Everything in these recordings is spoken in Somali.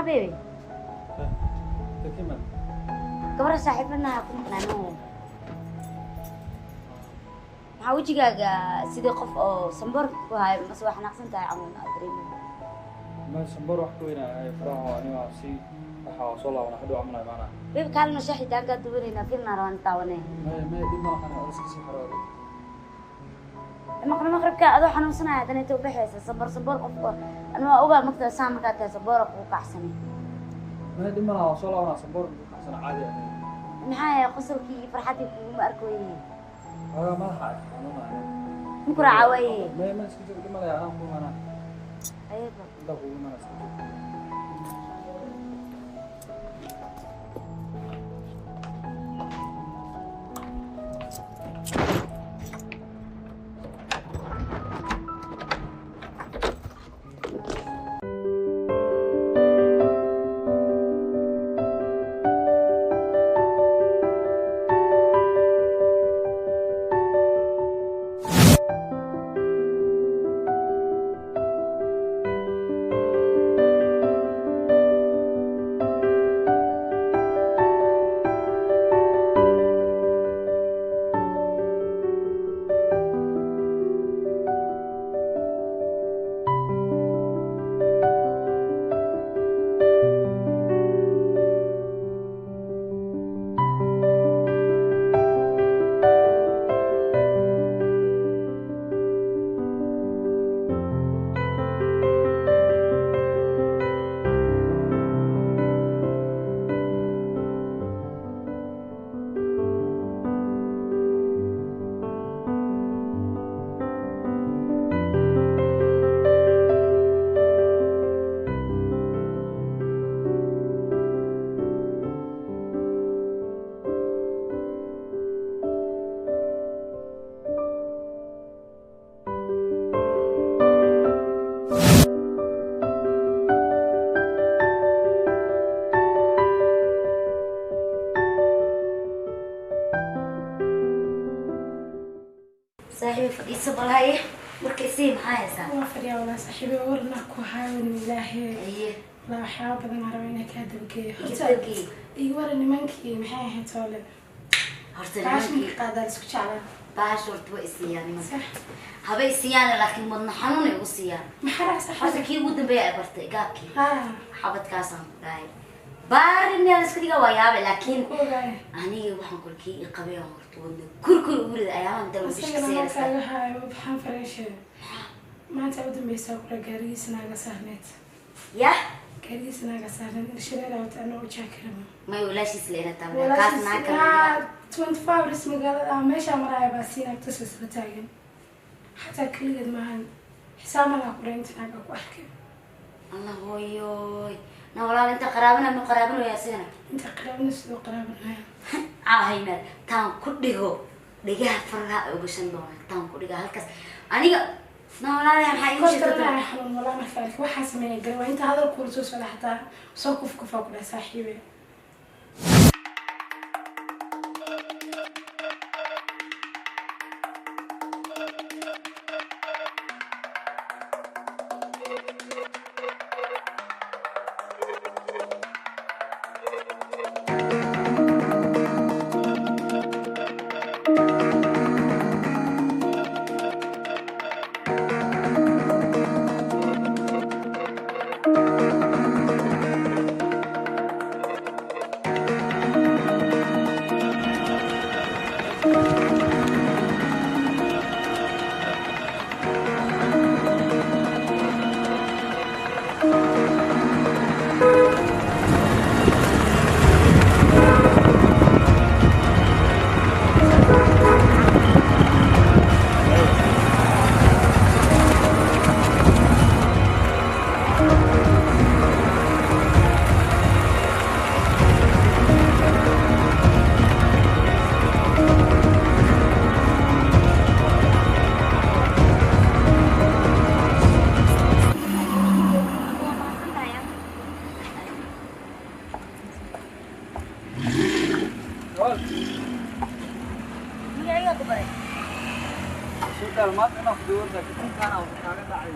Baby. Takima. Gabadha saaxiibanaha ku maqnaano. Maxaa wejigaaga sidii qof oo samboor ku hayo mase waa xanaaqsan tahay camal aad dareemi? Ma samboor wax ka weynaa faraha aniga si waxa soo laabana hadhow camal ay maanaa. Baby, kaalina shaaxitaankaa duwanaynaa filnaa rabaan taawanee. May dib ma lahan oo iska sii xarooday. Maqrib maqribka adoo xanuunsanaya haddana inta u baxaysa samboor samboor qofka anu waa ogaa magta saa markaa tahay samboora kugu kacsanay. May dib ma laha soo laabanaa samboor ku kacsana caadi ah. Maxaa yahay qosolkii iyo farxaddii kuguma arkoyey? Aga madaxa ay xanuunaya. Muku raaca waaye. May iska joog dib ma laha anaa ku imaanaa. Ayaba. Intaa kugu imaanaa iska joog. Saaxiibi, fadhiiso bal haye marka isii maxaa haysaa? Waa fadhiyaa walaa saaxiibi, warna ku hayo ilaahay. Haye. La waxyaabo badan aan rabaa inaan kaa dabageeyo. Horta Dabgeey. Iga waran nimankii maxay ahayd toole? Horta Baasha nimankii marka qaadaa la isku jeclaa. Baasha horta waa isiiyaan nimanka. Sax. Haba isiiyaan laakiin wadna xanuun ay ugu siiyaan. Maxaa dhaca Horta saaxiibi? kii ugu dambeeya ay bartay gaabkii. Haa. Xabadkaasaan ku dhahay. Baari miyaa la iska dhigaa waa yaabe laakiin Ku ogaay. Aniga waxaan korkii i qabay oo horta wadna kurkur ugu riday ayaaban dalo bishka Isagana seeraysa. markaaga hayo baxaan fareeshe. Maanta u dambaysaa kula gaarigiisa naaga saarneed. Yah. Gaarigiisa naaga saarneed shareer wata anoo u jaakaraba. May walaashiis leena taabna kaas naa kala. Walaashiis 24 hours magaalada ah meeshaa maraya baa siin agta soo taagan. Xataa keligeed maahan. Xisaab malaha ku dhahay inta naaga ku arkay. Allah hooyoy. Na walaal inta qaraabana ma qaraabanayaa asigana. Inta qaraabana sidoo qaraabanaya. Caahayna taan ku dhigo dhigaha faraha ay uga shan doonaan taan ku dhiga halkaas aniga na walaalahay maxaa iigu sheegtay? Kortaranaya xanuun walaa marka arkay waxaa sameeyay garan waa inta hadal kuula soo socda xataa soo kufkufaa ku dhahay saaxiibe. Wal. Magacaygaa ku baray. Sultan maanta inaa ku duwanta katinkaana wuxuu kaaga dhacay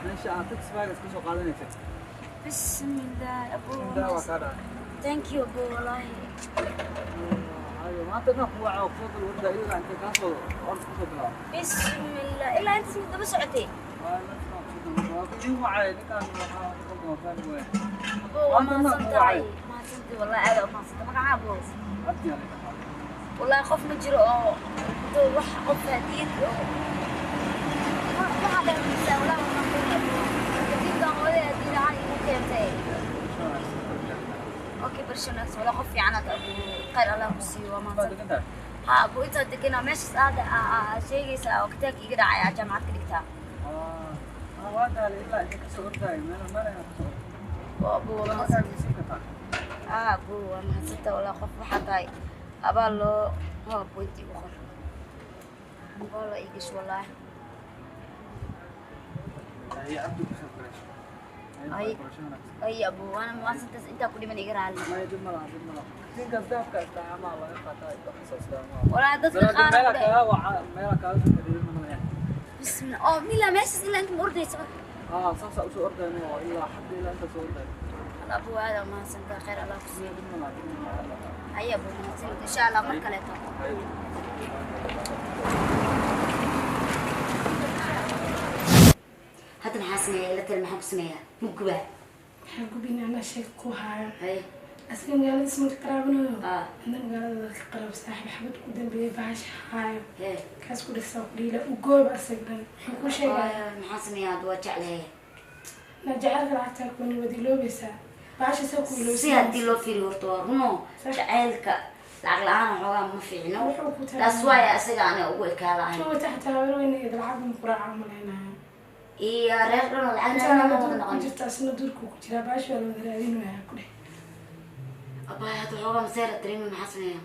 meesha aad taxi baaga iska soo qaadanaysay. Bismillah, abo. Intaa waa kaa dhacay. Thank you, abo, wallahi. Ayo, maanta dhan kuwa caawa kusoo dul warda ilaa intay kaa soo orda kusoo bilaabo. Bismillah, ilaa intaas mid daba socotay. Waa ila soo kusoo dul warda. Waa ku wacay ninkaan waxaa ku qaldan fahmi waaya. Abo, waa Maanta dhan mahadsan ku tahay. wacay. Mahadsantahay, wallahi aad u mahadsantahay. Magacaa, abo? Abdi yaa la dhahaa. Wallahi qof ma jiro oo intuu wax qof hadiyad oo waxaa dhankiisa, wallahi waa mahadsan, abo. Katiinkan hooyada hadiyad ahaan iigu keentay. Okay, barasho wanaagsan. Wallahi qof fiican aad, abo, khayr Allah ku siiyo, waa Waa mahadsan. degan tahay. Ha, abo, intaad deganaa meeshaas aad sheegaysaa oo kitaabka iga dhacay aa jaamacad ka dhigtaa. Ah, waa daalay ilaa intay kasoo ordaayo meel meel ayaan kusoo orday. Oo, abo, waa Wala mahadsan. markaa ma siin kartaa. Ah, abo, waa mahadsantahay. Wallahi qof waxaa tahay abaal loo ho, abo, intii igu qor abaal loo iigasho, wallahi. Ay, Abdi kusoo korayso. Ay. Barasho wanaagsan. Ay, abo, waana mahadsantaas intaa ku dhiman iga raali. Maya, dib ma laha, dib ma laha. Katiinkaas dahabka islaamaa laga qaataa waxaas islaamaa. Wallahi dadka qaar meela ku dhahay kaga waca meela kaaga soo xiriirin ma leeyahay. Bismillah, oo mila meeshaas ilaa inta ma ordaysa marka? Ah, saasaa usoo ordayno oo ilaa xagga ilaa inta soo ordayno. Walla, abo, aad aa mahadsantahay, khayr Allah ku siiyo. Dib ma laha, dib ma laha. Ay, abo, mahadsanid, insha Allah mar kaleeto. Ay. Hadda maxaa sameeyaa? Ila tali, maxaan ku sameeyaa? Ma gubaa? Maxaa gubin? Anaa sheeg ku haayo. Haye. Asiga magaaladiis marka qaraabanayo. Ah. Ana magaalada ka qaraab saaxiib xabad ku dambeeyay bahasha haayo. Hee. Kaas ku dhigsaa ku dhiila u goob asaga dhan. Muxuu ku sheegayaa? Maxaa sameeyaa hadda? Waa jeclahay. Na jacaylka lacagtaa kuwani waad iloobaysaa. Bahasha saa ku Si haddii ilowsanaysa. loo fiiriyo horta waa runo. Sax. Jacaylka lacag la-aan waxoogaa ma fiicno. Wuxuu ku tahay. Taas waaya isaga aniga ugu ekaa la-ayn. Kuwa xataa habar weyneed lacag ma ku raaca malaynaya. Iyo reer dhan oo lacag Intaa la-aan ma wada duurka ku noqon. jirta asna duurka ku jiraa bahasha waa la wada raadinayaa ku dheh. Abaay, hadda waxoogaa maseera dareemi, maxaa sameeyaa?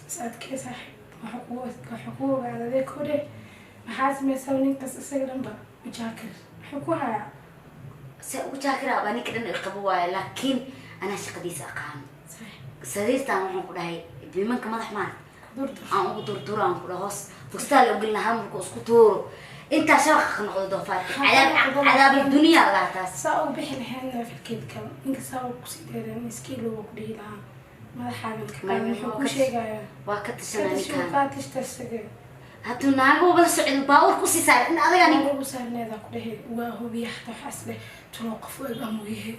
Is adkee saaxiib, waxa ku ogaada adee ku dheh, maxaa sameysaa ninkaas isaga dhanba u jaakir muxuu ku hayaa? Se ugu jaakira abaa? Ninka dhan iqabo waayo, laakiin anaa shaqadiisa aqaano. Saaxiib. Sariirtan waxaan ku dhahay bimanka madax maan durdur aan ugu durduro, aan ku dhaho hoos fustaal u gelina, hal markuu isku tuuro intaa shabaqa ka noqdo doofaarka, cadaab cadaab dunya allah taas. Saa u bixi lahaydna fikirkeed kale ninka saa uu kusii dheereen iska ilooba ku dhihi lahaa madaxaagan ka qaad, muxuu ku sheegayaa? Waa ka tashanaa ka tashu ninkan. Kaa tashta isaga. Hadduu naago wada socdo baawur kusii saaray in adagaa ninka ugu saarneeda ku dhehe waa hubiya xataa waxaas leh tuloo qof u eg amuu yahay.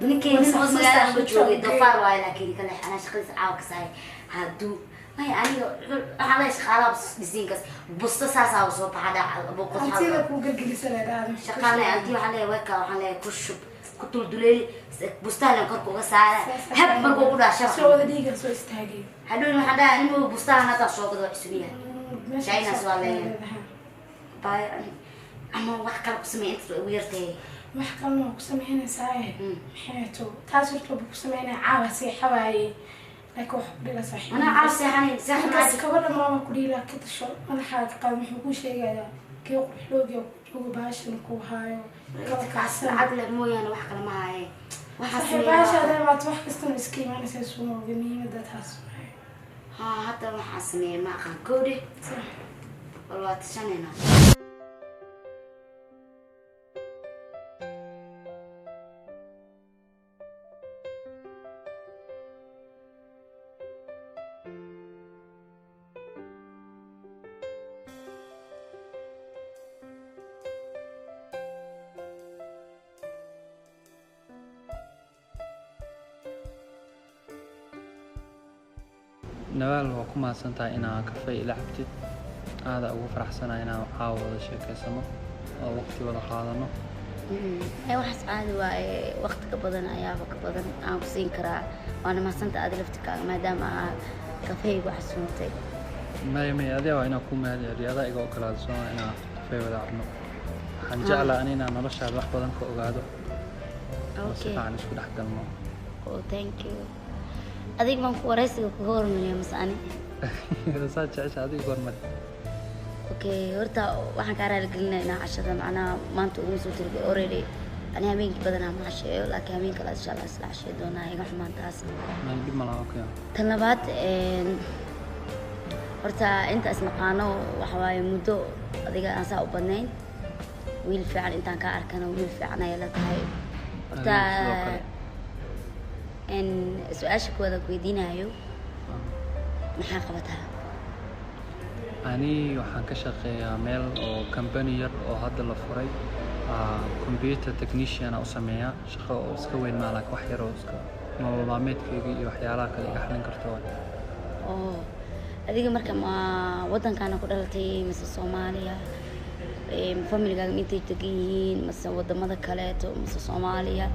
Ninkii nin oo magaalada uga joogay doofaar waayo, laakiin kale anaa shaqadiisa caawa ka saaray. Hadduu maya aniga waxaa lahay shaqaalaha dhisiinkaas busto saasaa soo baxa dhaca boqod. Hantida kuu gelgelisa leedhaada. Shaqaale anti waxaan leeyahay weka, waxaan leeyahay ku shub ku dulduleeli bustahan korka uga saara, hab markuu ku dhaha soo shabaq wada dhiiga soo istaagay. Hadhown waxaan dhahaa anima bustahan haddaa soo gado waa cusub yahay. China waa leeyahay. Baay ama wax kale ku sameeya, intaas waa igu yartahay. Wax kalena waa ku sameynaysaa. Maxay to taas horta ku sameynaya caawa seexa waaye, laakiin wax ku dhila saaxiib. Anaa caawa seexanayn seexan ninkaas caadi. kabadha maama ku dhila ka tasho madaxaaga qaad, muxuu kuu sheegayaa? Kii qurxloogiya ku joogo baashan ku haayo kala kacsan. Lacag leh mooyaane wax kale ma haye. Waxaa saaxiib sameeya baashaada baat wax kastana iska imaanaysaa suumooga, muhiimada taas waaye. Haa, hadda waxaa sameeya ma aqaan kowdhe. Sax. Bal waa tashanaynaa. Nawaal, waa ku mahadsan tahay inaa kafay ila cabtid, aada ugu faraxsanahay inaan caawa wada sheekeysano oo waqti wada qaadano. Ay, waxaas caadi waaye, waqti ka badan ayaaba ka badan aan ku siin karaa, waana mahadsanta aadi laftirkaaga maadaama aa kafeygu xasuuntay. Maya maya, adiga waa inaan ku mahad celiyo, adaa iga ogolaado sooma inaan kafay wada cabno. Waxaan jeclaa ani inaan noloshaada wax badan ka ogaado oo si Okay. fiican isku dhex galno. Oh, thank you. Adig baan ku waraysiga kuga hormariya mase ani? Saa jecesha, adiga hormar. Okay, horta waxaan kaa raaligelinaa inaa cashada macnaha maanta uguma soo tirgay already. Ani habeenkii badanaa ma casheeyo, laakiin habeen kale insha Allah isla cashey doonaa, iga xumaan taas. Maya, dhib ma laha, okay. Tan labaad, horta inta isnaqaano waxa waaye muddo adiga aan saa u badnayn, wiil fiican intaan kaa arkana wiil fiican ayay la tahay. Horta Adiga sidoo kale. In su-aasha kuwada ku weydiinayo, maxaa qabataa? Ani waxaan ka shaqeeyaa meel oo company yar oo hadda la furay. Computer technician u sameeyaa, shaqo oo iska weyn maa, laakiin wax yar oo iska nolol maalmeedkayga iyo waxyaalaha kale iga xalin karto waay. Oo adiga marka ma waddankaana ku dhalatay mise Soomaaliya? Familigaaga ma intay degan yihiin mise wadamada kaleeto mise Soomaaliya?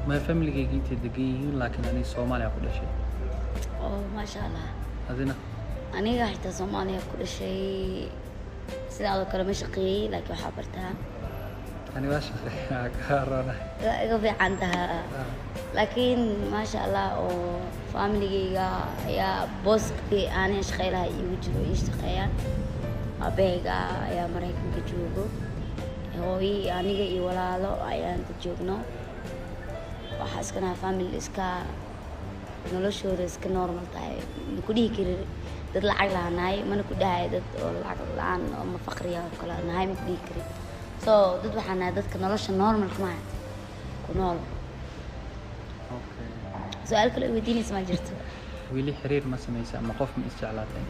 My familygayga intay degan yihiin, laakiin aniga Soomaaliya ku dhashay. Oo, maasha Allah. Adina? Aniga xitaa Soomaaliya ku dhashay. Sidaadoo kale ma shaqeeyey, laakiin waxaa bartaa. Ani waa shaqeeyaa, kaa roona. Waa iga fiican tahaa, laakiin maasha Allah oo familigayga ayaa booskii aanan shaqey lahaa iigu jiro, ii shaqeeyaan. Aabahayga ayaa Maraykanka joogo, hooyo iyo aniga iyo walaalo ayaan inta joogno. Waxaa iska nahay family iska noloshooda iska normal tahay. Ma ku dhihi karin dad lacag lahaa nahay, mana ku dhahay dad oo lacag la-aan oo ma faqriya oo kale nahay, ma ku dhihi karin. So dad waxaa nahay dadka nolosha normalka maaragtay ku nool. Okay. Su-aal kale oo weydiinaysa ma jirto? Weli xiriir ma samaysa ama qof ma isjeclaatay?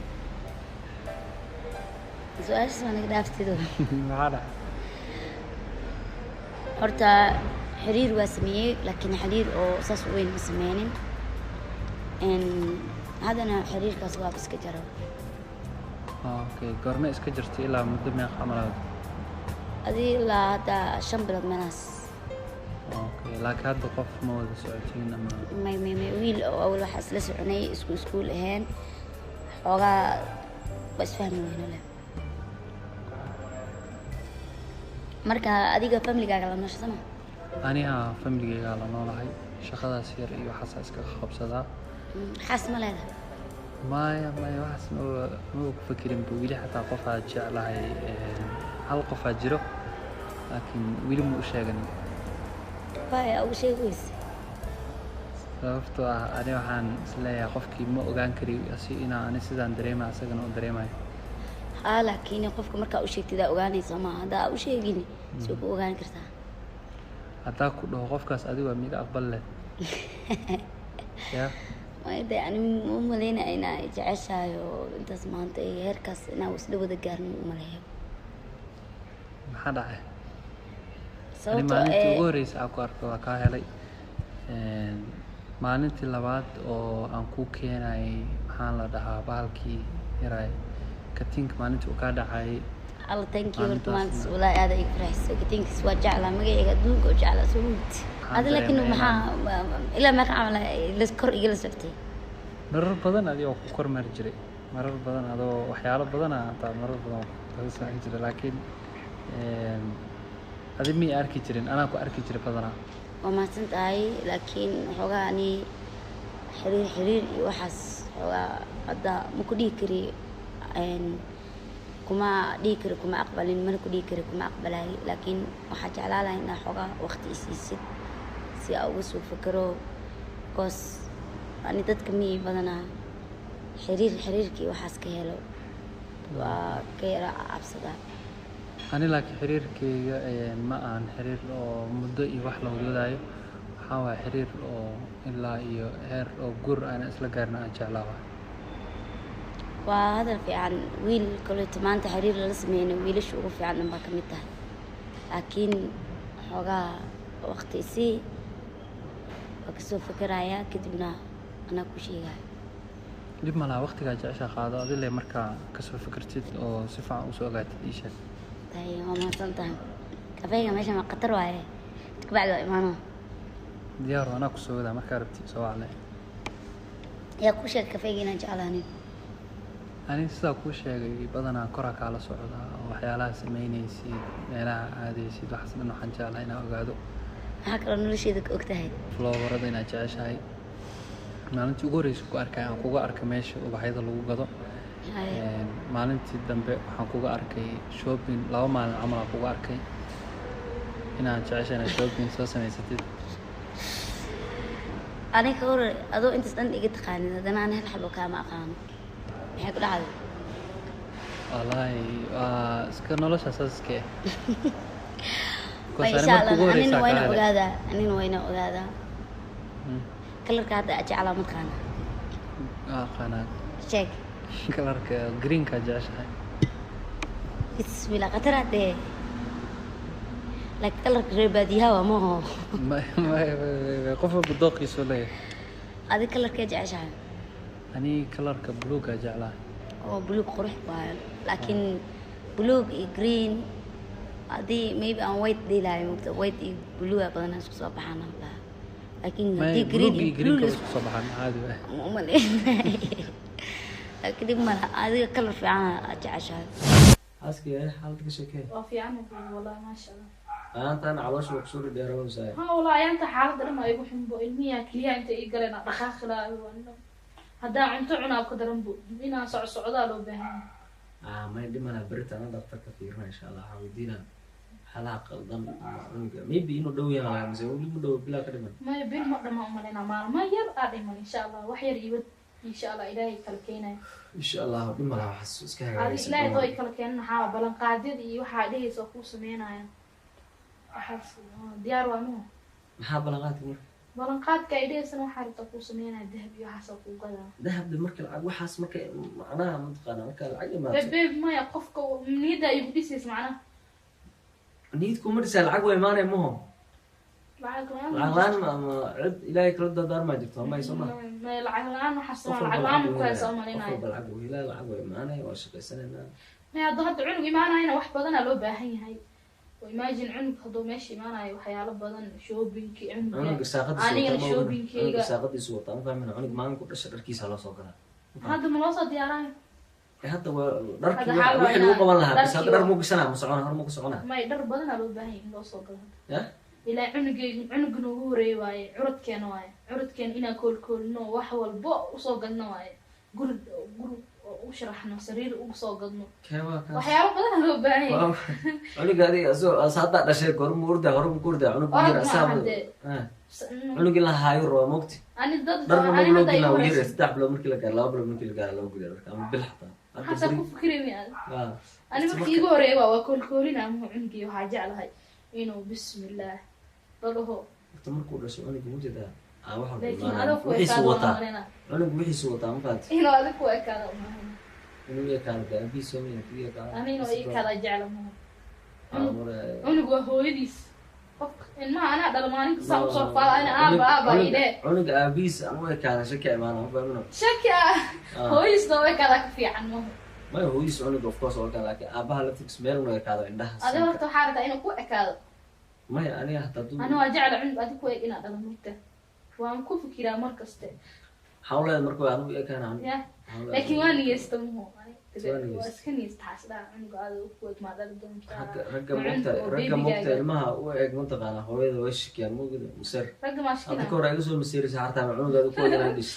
Su-aashaas waa naga dhaaftido. Maxaa dhacay? Horta xiriir waa sameeyey, laakiin xiriir oo saas u weyn ma sameynin. Haddana xiriirkaas waaba iska jaro. Okay, goorme iska jirtay? Ilaa muddo meeqa camal aad? Adii ilaa hadda 5 bilood meelahaas. Okay, laakiin hadda qof ma wada socotiin ama? May, may, may. Wiil oo awal waxaa isla soconay, isku iskuul ahayn, xoogaa waa isfahmi weyno leh. Marka adiga familigaaga la noosha sama? Aniha familigaygaa la noolahay, shaqadaas yar iyo waxaasaa iska qabsadaa. Xaas ma leedahay? Maya, maya, waxaas maba ku fakirinba weli. Xataa qofaa jeclahay, hal qofaa jiro, laakiin weli ma u sheeganin. Waaya ugu sheegi weyse? Sababtoo ah ani waxaan isleeyahay qofkii ma ogaan kari asi inaa ani sidaan dareemaya asagana u dareemayo. Haa, laakiin qofka markaa u sheegtid aa ogaanaysa ma haddaa u sheegin soo ku ogaan kartaa? Haddaa ku dhaho qofkaas adigu waa miiga aqbal leh ya? Maya dee, ani ma u malaynaya inaa jeceshahay oo intaas maanta iyo heerkaas inaa isla wada gaarno ma u maleeyo. Maxaa dhacay? Ani Sababtoo maalintii ugu ee horreysay aan ku arkay waa kaa helay. Maalintii labaad oo aan kuu keenayay, maxaa la dhahaa, bahalkii yaray, katiinka, maalintii uu kaa dhacayay. Alla, thank you horta. Maalintaasna Maalintaas walaahi aada iga farxisay. Katiinkiis waa jeclaa, magacayga adduunka oo jeclaa soo mugti. Waxaan Adi laakiin dareemay maxaa ilaa meeqa camal la kor igala socotay? Marar badan adigoo ku kormari jiray, marar badan adoo waxyaalo badana hataa marar badan kala socon jiray, laakiin adi miyay arki jirin, anaa ku arki jiray badanaa. Waa mahadsan tahay, laakiin xoogaa ani xiriir xiriir iyo waxaas xoogaa hadda ma ku dhihi kari. Kuma dhihi kari kuma aqbalin, mana ku dhihi kari kuma aqbalay, laakiin waxaa jeclaa lahay inaa xoogaa waqti isiisid si aa uga soo fakero, because ani dadka miyay badanaa xiriir xiriirka iyo waxaas ka helo waa ka yara cabsadaa. Ani laakiin xiriirkayga ma ahan xiriir oo muddo iyo wax la wadwadaayo. Waxaa waaya xiriir oo ilaa iyo heer oo gur aan isla gaarna aan jeclaa waay. Waa hadal fiican. Wiil kaleeto maanta xiriir lala sameeyna wiilasha ugu fiican dhan baa ka mid tahay, laakiin xoogaa waqti isii, waa kasoo fikerayaa, kadibna anaa ku sheegaya. Dhib malaha, waqtigaa jeceshaa qaado adile. Markaa kasoo fikirtid oo si fiican usoo ogaatid ii sheeg. Tahay, waa mahadsan tahay. Kafeega meesha ma khatar waaye, inta kabacdi waa imaano. Diyaar, anaa kusoo wadaa. Markaa rabtid soo wacle. Yaa kuu sheegay kafeega inaan jeclaanin? Ani sidaa kuu sheegay, badanaa koraa kaala socdaa oo waxyaalaha samaynaysid, meelaha aadaysid, waxaas dhan waxaan jeclaa inaan ogaado. Maxaa kaloo nolosheeda ka og tahay? Flowerada inaad jeceshahay. Maalintii ugu horreysay ku arkay aan kuga arkay meesha ubaxyada lagu gado. Haye. Maalintii dambe waxaan kuga arkay shopping, 2 maalin camal aan kuga arkay inaad jeceshahay inaad shopping soo samaysatid. Aniga ka hor adoo intaas dhan iga taqaanin, haddana aan hal xabo kaama aqaano. Maxay ku dhacday? Wallaahi waa iska nolosha saaska ah. Because Insha ani marka ugu Allah, anina horeysa waa ina kaa helay. ogaadaa, anina waa ina ogaadaa. Colorka hadda aad jeclaa mataqaana? Waa aqaanaa. Sheeg. Colorka greenka jeceshahay. Bismillah, khatar hadee, laakiin colorka reer baadiyaha waa maho. Qof walba dooqiisu leeyahay. Adi colorkee jeceshahay? Ani colorka buluuga jeclahay. Oo buluug qurux waayo, laakiin buluug iyo green haddii maybe aan white dhihi lahay, mugta white iyo buluuga badanaa isku soo baxaan aan dhahaa, laakiin haddii green buluug iyo iyo greenka blue way isku soo baxaan, caadi ah. Ma umaleynay, laakiin dhib malaha, adiga color fiican aad jeceshahay. Xaaskii, xaalad ka sheekee. Waa fiican wallahi, maasha Allah. Ayaantaan caloosha waa kusoo dhadheerawaysaa. Ha wallahi, ayaanta xaaladda dhan waa igu xunbo, ilmiyaa keliyaha inta ii galeen aan dhaqaaqi lahaa. Haddaa cunto cunaa ka daran bu inaan soco socdaa loo baahan yahay. Ah, may dhimana, berita ana dhaktarka fiirina insha Allah. Waxaan weydiinaa xalaha qaldan ama cunuga maybe inuu dhow yahay laga mise weli ma dhow, bilaa ka dhiman. Maya, bil ma dhama umalaynaa, maalmo yar aa dhiman insha Allah, wax yar iibad insha Allah Ilaahay kala keenayo. Insha Allah dhimala, waxaas iska adi hagaagaysa. Ilaahay doo ay kala keenan, waxaa ballanqaadyada iyo waxaa dhehaysa oo kuu sameynaya waxaas diyaar waa muhu. Maxaa ballanqaadka marka? Ballanqaadka ay dhehaysana waxaa rabtaa kuu sameynaya, dahab iyo waxaas oo kuu gadaa. Dahabda marka lacag waxaas marka macnaha mataqaana marka lacag imaato. Bebe, maya, qofka niyadda ay igu dhisaysa macnaha. Niyad kuma dhisaa, lacag waa imaanaya maho. Lacag la-aan. Lacag la-aan ama cid Ilaahay kala dardaarmaa jirto ama soo ma. Maya, lacag la-aan waxaas Qof lacag walba la-aan lacag ku wuu haysa helaa, qof umalaynaayo. walba lacag wuu helaa, lacag waa imaanaya, waa shaqaysanaynaa. Maya, hadduu hadda cunug imaanayana wax badanaa loo baahan yahay oo imagine cunug hadduu meesha imaanayo, waxyaalo badan, shoppingki cunuga cunuga saaqadiisa anigana wataa ma ogna. shoppingkeyga. Cunuga saaqadiisu wataa ma fahmina, cunug maalin ku dhasha dharkiisa loo soo galaa. Hadda ma loo soo diyaarayo? Ee, hadda waa dharkii Hadda waxaa la wixii lagu rabaa qaban lahaa bas hadda dhar dharkii muu gashanaa, ma socona hor muu ka soconaa. May, dhar badanaa loo baahan yahay in loo soo galo hadda. Ya. Ilaa cunugeyga, cunuga noogu horeeyay waaye, curadkeena waaye, curadkeena inaan koolkoolno, wax walbo usoo gadno waaye, guri guri u sharaxno, sariir ugu soo gadno. Kee waa kaas? Waxyaalo badanaa loo baahan yahay. Waa cunuga adiga asoo as haddaa dhashay goorma urda hore ku urda cunug Orod yar ma asaaba. aha dee. Cunug in la haayo rabaa mogti. Ani dad dharna ani ma loo hadda gelaa igu wuu yar horeysa. 3 bilood markii la gaaro, 2 bilood markii la gaaro loo gudaa dharka ama bil xataa. Hadda Xataa ku fikiraymi adi. Ah. Ani markii igu horeeyay waa koolkoolina ama cunugii waxaa jeclahay inuu bismillaah la dhaho. Horta markuu dhasho cunuga mujeedaa ah waxa Laakiin adoo ku wixiisu ekaado wataa umaleyna. Cunug wixiisu wataa ma fahanti. Inuu adig ku ekaado umaleyna. Inuu ekaado dee abihiis soo maya ku ekaado. Ani inuu ii ekaada jecla maha. Cunug waa hooyadiis, qofka ilmaha anaa dhala, maalin kastaa usoo faada ana aaba aaba idhe. Cunuga aabihiis aan u ekaada shaki imaana ma fahmino. Shaki ah. Ah. Hooyadiis noo ekaada ka fiican maha. Maya, hooyadiis cunuga of course oo ekaada, laakiin aabaha laftigiis meel unu ekaado indhaha Adi sanka. Horta waxaa rabtaa inuu ku ekaado. Maya, aniga hataa duu Ani waa jecla cunug adi ku eg inaad dhalo, mugta waan ku fikiraa mar kaste. Maxaa u leedahay marka waa anigu ekaana anigu? Ya. Maxaa u leedahay? Laakiin waa niyeysta muhu. Waa waa niyeysta. Iska niyeysta xaasdaha cunuga aada ku eg maa dhali doontaa. Ragga Ma mugta cunug oo ragga mugta babygaaga. Ilmaha u eg mataqaana hooyada way shikiyaan mugida maseer. Ragga maa Hadda shikina. ka hor iga soo maseeraysa hartaa cunugaada ku eg inaan dhis.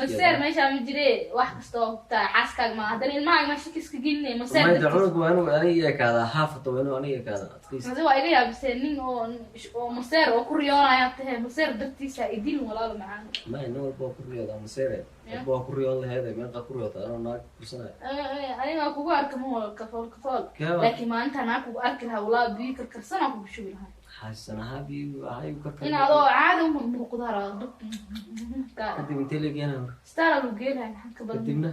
Maseer meeshaa ma jire, wax kasta oo hubtaa xaaskaaga ma haddana ilmahaaga maa shaki iska gelinay maseer Mayda dartiis. Cunuga waa inuu aniga i ekaadaa, haafata waa inuu aniga i ekaadaa at least. Adi waa iga yaabisee, nin oo maseer oo ku riyoonaya tahe, maseer dartiisa idil walaalo macaan. Maya, nin walba waa ku riyoodaa maseere. Walba waa ku riyoon laheede, meeqa ku riyoota anoo naag kursanaya. Aniga waa kugu arka maho kafool kafool. Keeba? Laakiin maalinta naa kugu arki lahaa walaa biyo karkarsanaa kugu shubi lahaa. Xaasan ahaa biyo ahay karkar. In adoo caadi u muuqda Kadib intee la geenaa marka? Staara lagu geelahay, maxaa ka badan? Kadibna?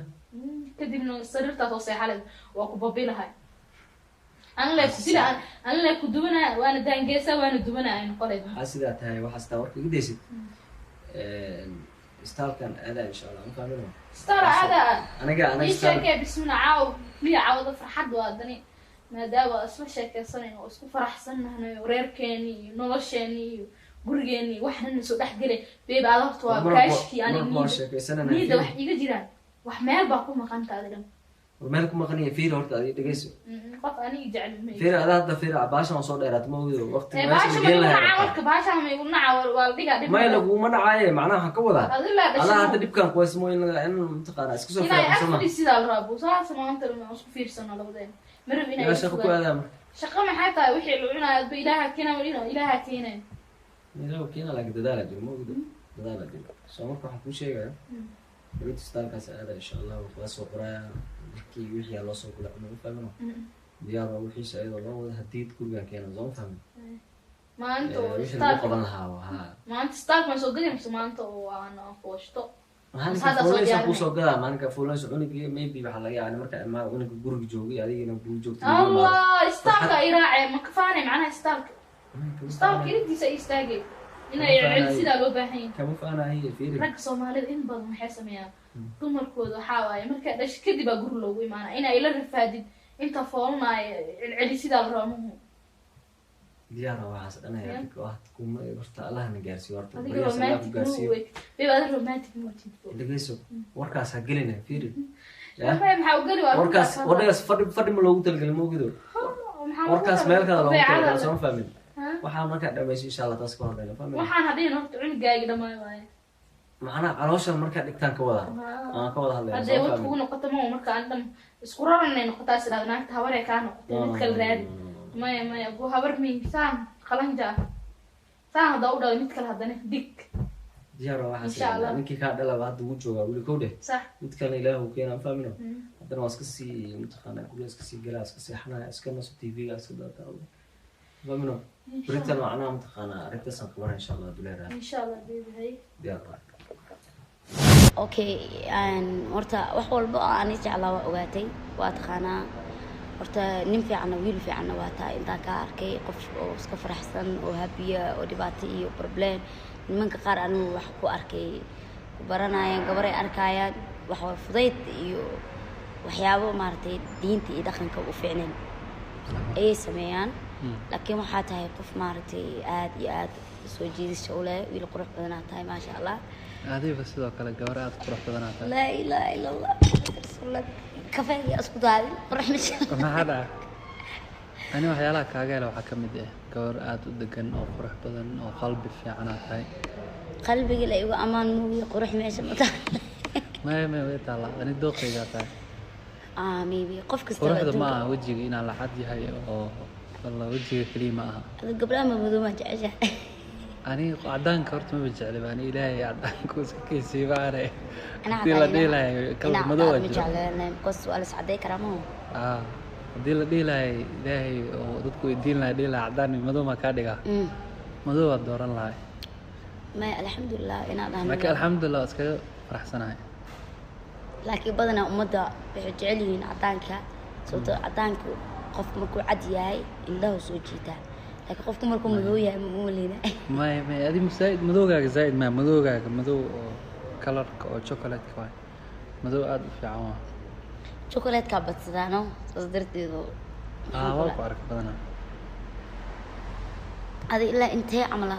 Kadibna sariirtaas oo seexalay waa ku babilahay, ani lay ku dila, ani lay ku dubanaya, waana daangeesa, waana dubanaya ay noqonay. Maxaa sidaa tahay waxaas taa warka iga daysid istaalkan aadaa insha Allah ma fahmino. Staara caada. Aniga ii istaal sheekee bismillah, caaw miya caawada farxad waa dani maadaama isla sheekeysanayno oo isku faraxsannahnay oo reerkeeni iyo nolosheeni iyo gurigeeni waxna na soo dhex gelay beeb aada horta waa kaashkii ani marka waa sheekaysanana. Niyadda wax iiga jiraan, wax meel baa ku maqanta adi dhan. War meel ku maqan yahay, fiiri horta adiga dhegeyso. Qof aniga jecel ma Fiiri adaa hadda, fiiri baashan waa soo dheeraat ma ogido waqti ee meesha baasha la ma geen igu lahaa nacaa marka baasha ma igu nacaa waa la dhigaa dhib. Maya, laguma dhacaaye, macnaha waxaan ka wadaa adi laa adaa hadda dhashay dhibkan kuwaysmo in in mataqaanaa isku soo inay fiican soo ma. Afri sidaa la rabaa saas maanta lama isku fiirsano labadeen marab inay Yaa igu shaqo ku fogaan. aadaa marka? Shaqo maxay tahay? Wixii la cunayo adba Ilaaha keena walino Ilaaha keenay. Ilaahu keena, laakiin dadaala jiro ma ogido, dadaala jiro. Soo marka waxaan kuu sheegaya berito istaalkaas aada insha Allah, waa soo qoraya markii wixii aa loo soo gula cunug ma fahmino. Diyaar waa wixiisa iyadoo loo wada hadiyad gurigaan keena soo ma fahmin. Maanta oo Wixii lagu isbitaalka qaban lahaa waa haa. Maanta isbitaalka ma soo geli mise maanta oo aan fooshto? Maalinka Hadda soo fuulaysa diyaarinay. kuu soo gadaa, maalinka fuulaysa cunugii maybe waxaa laga yaabaa marka imaa cunuga guriga joogay, adigina guriga joogtay, lagu imaado. Allah, isbitaalka ay raaceen ma kafaanay macnaha isbitaalka iridiisa ay istaagay inay Kama faanayo. Sidaa loo baahan yahay. Kama faanayo, fiiri. Ragga Soomaalida in badan waxay sameeyaan dumarkooda, waxaa waaye markaa dhasho kadib aa guri loogu imaanaa inay la rafaadid inta foolanaayo celceli sidaa la rabaa muhu. Diyaar waa waxaas dhan ayaa Yeah. dadka wax kuma horta Allahna gaarsiiyo horta. Adiga Baryahaas Allah ku romantic gaarsiiyo. muu babe, adiga romantic muu tidbo. Dhegeyso, warkaas ha gelina, fiiri. Ya? Maxay maxaa u geli waa Warkaas warkaas fadhi ma loogu talagalin, ma ogido. Warkaas meel kale loogu talagalay, soo ma fahmin? Waxaa markaa dhamayso insha Allah taas ka hadlayna, fahmin? Waxaan hadhihin horta cunugaagi dhammaay waaye. Macnaha caloosha markaa dhigtaan ka wada aan ka wada hadlayna, Hadday soo ma wad fahmin? Kugu noqoto ma marka aan dhan isku raranay noqotaa is dhahda naagta habaree kaa noqotay, mid kale raadi. Maya maya, bu habar mi saan qalanja ah saan haddaa u dhalay mid kale haddana dig. Diyaar waa waxaas. Insha Allah. Ninkii kaa dhalaba hadda wuu joogaa weli, kow dheh. Sax. Mid kalena Ilaahu keenaan, fahmino? Haddana waa iska sii mataqaanaa guriga iska sii galaa, iska seexanaya, iska naso, TV-ga iska daataa, fahmino? Beritan macnaha mataqaanaa arrintaasaan qabana insha Allah duleeraha. Insha Allah baby, hay. Diyaar waa. Okay, horta wax walba oo aan jeclaa waa ogaatay, waa taqaanaa. Horta nin fiicanna, wiil fiicanna waa tahay. Intaan kaa arkay qof oo iska faraxsan oo happy ah oo dhibaato iyo problem. Nimanka qaar anigu wax ku arkay ku baranayaan gabaray arkayaan wax waa fudayd iyo waxyaabo maaragtay diinta iyo dhaqanka u fiicnayn ayay sameeyaan, laakiin waxaa tahay qof maaragtay aad iyo aad soo jiidasho u leh, wiil qurux badanaa tahay, maasha Allah. Adiba sidoo kale gabar aad qurux badanaa tahay. Laa ilaaha ila Allah, rasuulullah, kafeega isku daadin qurux ma jiro. Maxaa dhaca? Ani waxyaalaha kaaga hela waxaa ka mid ah gabar aad u degan oo qurux badan oo qalbi fiicanaa tahay. Qalbiga la igu amaan muugiyo, qurux meesha ma tahay. Maya maya, way taallaa, ani dooqaygaa tahay. Ah, maybe qof kasta Quruxda ma aha wejiga inaan la cad yahay oo walla wejiga keliya ma aha. Adiga gabdhaha ma madow maa jeceshahay? Ani cadaanka horta maba jecli ba, ani Ilaahay cadaanka iska kaysiiba ane. Anaa Haddii la dhihi lahay kalar madow ma aa jiro. Jecleen because waa la iscaday karaa maho. Ah, haddii la dhihi lahay Ilaahay oo dadku weydiin lahay, dhihi lahay cadaan iyo madow maa kaa dhigaa, madow waad dooran lahay. Maya, alxamdulilah inaan dhahno. Laakiin alxamdulilah waa iskaga faraxsanahay. Laakiin badanaa ummadda waxay jecel yihiin cadaanka, sababtoo cadaanku qof markuu cad yahay indhahu soo jiitaa, laakiin qofku markuu madow yahay ma maleyna. Maya maya, adi zaaid madowgaaga zaaid maya, madowgaaga madow oo kalarka oo chocolate-ka waay, madow aada u fiican waa. Chocolate-kaa badsadaano, saas darteedu. Ah, waa ku arka badanaa. Adi ilaa intee camal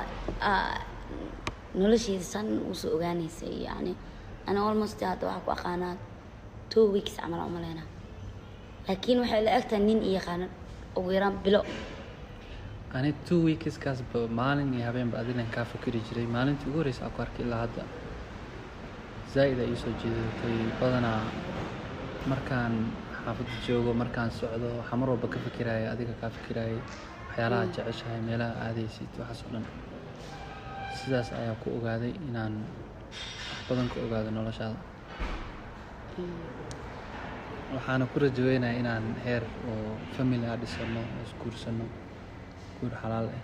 nolosheeda san usoo ogaanaysay? Yani ana almost hadda waxaa ku aqaanaa 2 weeks camal aan umaleynaa, laakiin waxay la egtahay nin i yaqaano ugu yaraan bilo. Ani 2 weeks kaasba maalin iyo habeenba adilan kaa fikiri jiray. Maalintii ugu horreysay aan ku arkay ilaa hadda zaaid ay iisoo jiidatay. Badanaa markaan xaafadda joogo, markaan socdo, waxaa mar walba ka fikiraya adiga, kaa fikirayay waxyaalaha jeceshahay, meelaha aadaysid, waxaas oo dhan. Sidaas ayaa ku ogaaday inaan wax badan ka ogaado noloshaada. Waxaana ku rajaweynayaa inaan heer oo family ah dhisano oo isguursano, guur xalaal ah,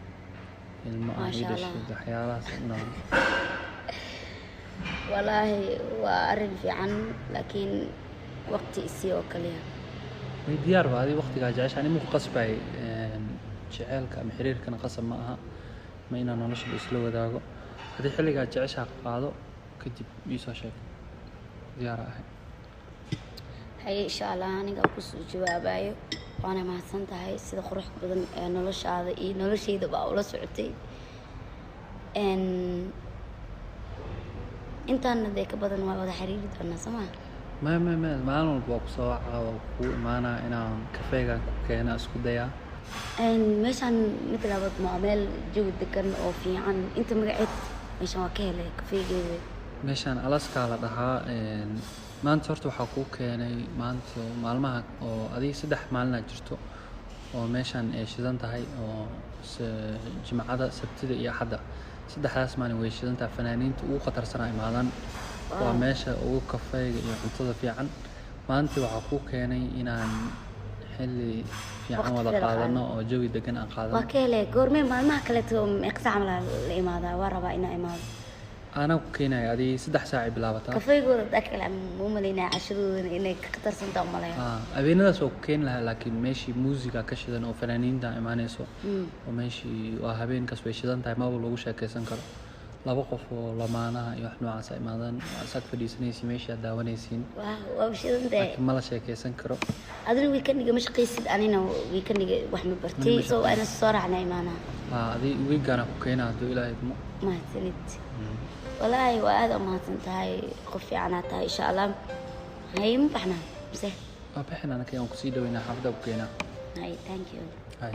ilmo aan ii Maasha Allah. dhashid, waxyaalahaas inaan Walaahi waa arrin fiican, laakiin waqti isii oo kaliya. Way diyaar ba adi waqtigaa jecesha, ani maku qasbay. Jeceelka ama xiriirkana qasab ma aha ma inaan nolosha isla wadaago. Haddii xilligaa jeceshaa qaado kadib iisoo sheeg, diyaar ahay. Haye, insha Allah aniga kusoo jawaabayo. Waana mahadsan tahay sida qurux badan ee noloshaada iyo noloshayda baa ula socotay. Intaana dee ka badan waa wada xiriiri doonaa, soo maa? Maya maya maya, maalin walba waa kusoo wacaa, waa kuu imaanaa, inaan kafeegan ku keena isku dayaa. Meeshaan mid labaad waa meel jawi degan oo fiican. Inta magaceed meeshaan waa ka helay kafeegeeda. Meeshaan Alaska la dhahaa. Maanta horta waxaa kuu keenay maanta maalmaha oo adiga 3 maalina jirto oo meeshaan ay shidan tahay, oo Jimcada, Sabtida iyo Axadda. Saddexdaas maalin way shidan tahay, fanaaniinta ugu khatarsanaa imaadaan. Waa meesha ugu kafeega iyo cuntada fiican. Maanta waxaa kuu keenay inaan Xilli fiican Waqti wada fiican. Qaadano oo jawi degan aan Waa qaadano. Ka hele goormee maalmaha kaleeto meeqa saac camal la imaadaa? Waa rabaa inaa imaado. Anaa ku keenaya adii 3 saac ay bilaabataa. Kafeygooda daa kale ma umalaynaya, cashadoodana inay ka khatarsantaa umalaya. Ah, habeenadaas waa ku keeni lahaa, laakiin meeshii muusiga ka shidan oo fanaaniinta imaanayso oo meeshii waa habeenkaas way shidan tahay, maba lagu sheekaysan karo. Laba qof oo lamaanaha iyo wax noocaas a imaadaan, waa isaag fadhiisanaysiin, meeshii aad daawanaysiin. Waa shidan tahay. Laakiin ma la sheekaysan karo. Adina weekendiga ma shaqaysid, anina weekendiga wax ma bartay, Ma so waa inaan soo raacna imaanaa. Ah, adii wiigaana ku keenaa hadduu Ilaahay idmo. Mahadsanid, walaahi waa aad u mahadsan tahay, qof fiicanaa tahay. Insha Allah hay ma baxnaa mise? Waa bixin, anaka aan kusii dhaweynaa, xaafadda ku keenaa. Hay, thank you. Hay.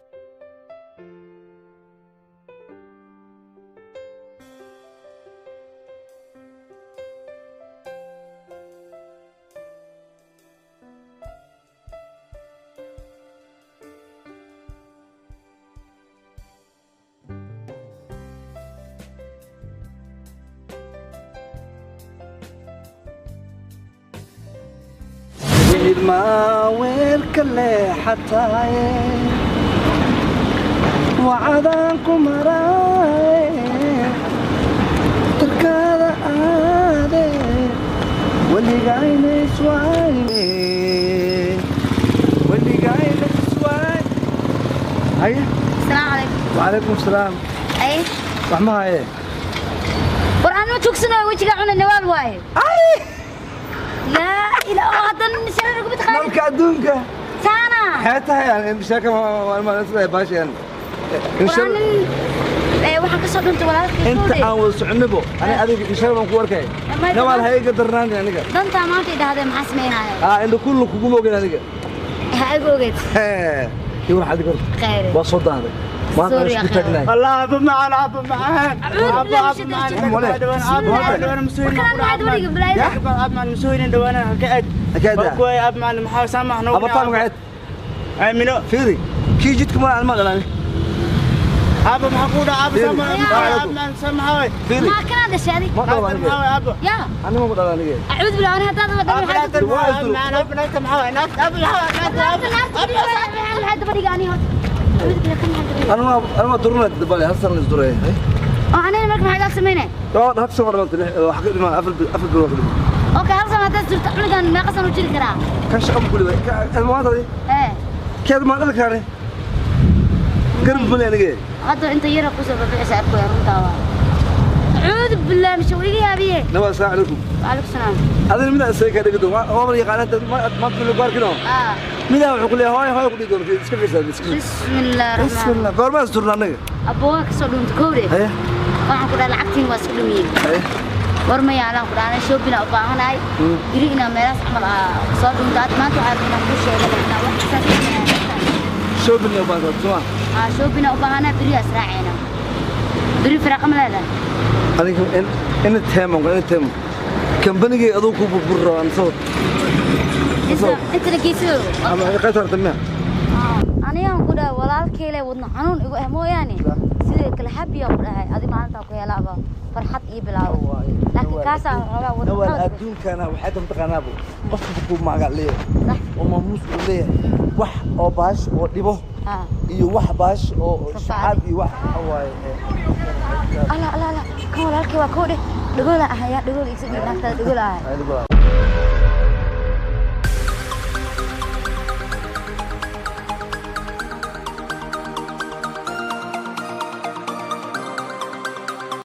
Ilmaa weelka leexataaye wacadaan ku maraaye tarkaada aade weligayna iswayne weligayna iswaay haye. Asalaamu calaykum. Wacalaykum asalaam. Ay. Wax ma haye. War aan ma tugsanayo, wejiga cuna nawaal waaye. Laa ilaa oo haddana shareer ugu taqaanid. Nalka adduunka. Saana. Maxay tahay sheeka baashan? War aan waxaan ka soo dhuntay walaalkay. Inta aan wada soconabo ani adiga inshaa baan ku arkay. Nawaal ha iga darnaani aniga. Dantaa maanta i dhahdee maxaa sameynaya? Aa indha kullu kuguma ogin aniga. Ha igu ogeed. Iyo waxaad iga Khayr. Waa soo daahday maanta. Sorry, aan isku akhi. taagnahay. الله ابو معان ابو معان. أعوذ بالله من الشيطان الرجيم. Warkaan maxaad weliga bilaayada? اب معان مسوين دوانا هكاد. Hakaada. كوي اب معان maxaa saamaxno. Abartaa magaceed? Aamino. Fiiri kii jidka ma aan ma dhalan. اب maxaa ku dhaca اب? Fiiri. Saamax اب معان saamax. Fiiri. Maa kanaa dhashay adig? Ma dhalan aniga. اب Yaa. Aniga ma dhalan aniga. Acuudu billah, ani haddaad ma dhalan waxaad اب معان اب naagta maxaa naagta اب naagta naagta maxaa daba dhiga ani horta? Acuudu billah, kan maxaa daba dhiga? Aniga waa duruna dabale hal san is duray. Oo anina marka maxaa sameynay? Waa hal san war wax ka dhiman 4 bilood ka dhiman. Okay, hal sano haddaad jirto cunugan meeqa sano u jiri karaa? Kan shaqa ma kuli kan maanta. Ee. Keed ma dhali kaare garab male aniga. Hadda inta yara kusoo babixisa arkooya, runtaa waa. Acuudu billah, mise iga yaabiye. Nawaal, asalaamu calaykum. Waalaikum salaam. Adina midaa isaga ka dhigi doon waa ma yaqaanaa maanta lagu arkino. Ah. Midaa wuxuu ku leeyahay hooyo hooyo ku dhigi doon iska fiirsaa iska. Bismillah raxmaan. Bismillah, goorma is durna aniga? Abbo waa kasoo dhuuntay kowde. Haye. Waxaan ku dhahay lacagtiin waa iska dhumiyey. Haye. War ma yaalaan ku dhahay shopping u baahanahay. Biri inaa meelahaas camal aa soo dhuunto. Hadda maanta waxaa rabaa inaan kuu sheego inaa wax saas shopping iyo baan soo. Aa, shopping u baahanahay, biri is raacayna. Biri firaaqa ma leedahay? Aniga in teemo in teemo kambanigay aduu ku burburo aan soo Inta la geysiyo. Ama qatar tamia. Anigaan ku dhahay walaalkeyle wadno xanuun igu ah mooyaane sidoo kale habiya ku dhahay adi maalintaa ku helaaba farxad ii bilaabo, laakiin kaasaa xoogaa wadno Nawaal xanuun. Adduunkana waxay ka taqaanaabo qofka ku magac leeyahay oo maamuus uu leeyahay wax oo baash oo dhibo iyo wax baash oo shacab iyo wax waaye. Ala ala ala, kan walaalkay waa koo dheh, dhagoola ahayaa, dhagool igsa dhiib naagtaada, dhagool ahay.